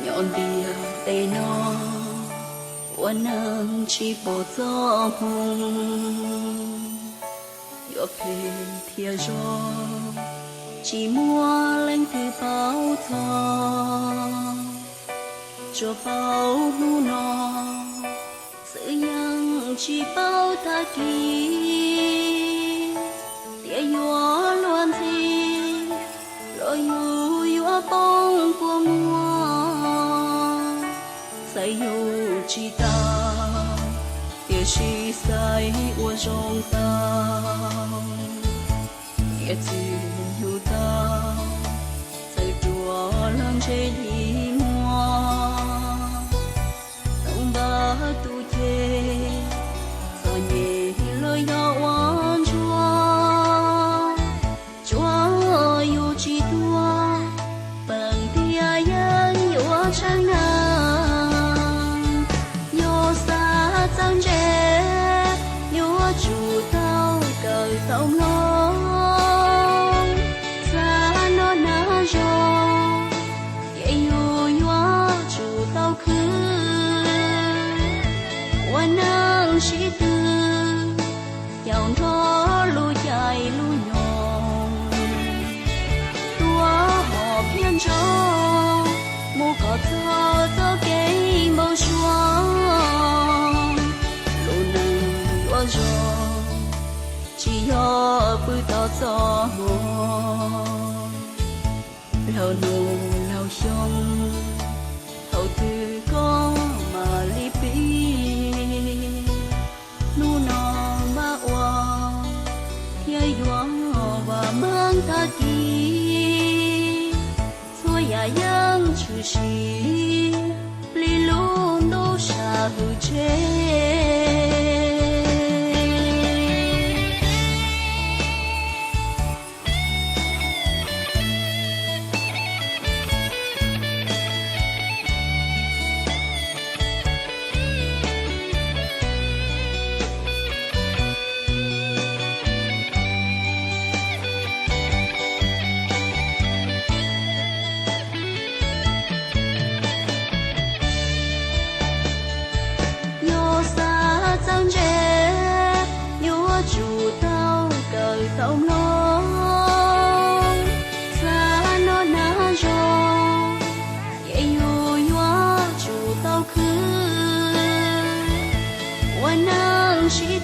Nyob ntiaj teb no, ua neeg tsis pom txoj hmoo, yuav phem thiab zoo, tsis muaj leej twg paub txog. Tsuas paub hnub no xwb yeej tsis paub tag kis, tias yuav luag ntxhi los yus yuav poob kua muag. Xaiv yus tsis tau, tiam sis xaiv ua zoo tau. Niam txiv yug tau, txawm ruam los ntshe yim muag. Tau npaj tus ceg, txom nyem los yog ua ntsuag. Tsuav yus tsis tuag, peem tiag yeej yuav tsheej neeg. Yog xav txawj ntse, yuav tsum tau kawm tau mloog. Xav noj nag zog, ces yus yuav tsum tau khwv. Ua neeg sib tw, caum nrog lub caij lub nyoog. Tuav hom phiaj ntsaug, mus kom txog txoj kev npau suav. Lub neej yuav zoo, tsis yog pw tau txoj hmo. Laug hnub laug xyoo, thaum twg koj mam li pib. Hnub no npaj ua, thiaj yuav vam meej tag kis. Txhua yam yeej tshwm sim li lub ntuj sam hwm tsev. Yog xav txawj ntse, yuav tsum tau kawm tau mloog. Xav noj nag zog, ces yus yuav tsum tau khwv. Ua neeg sib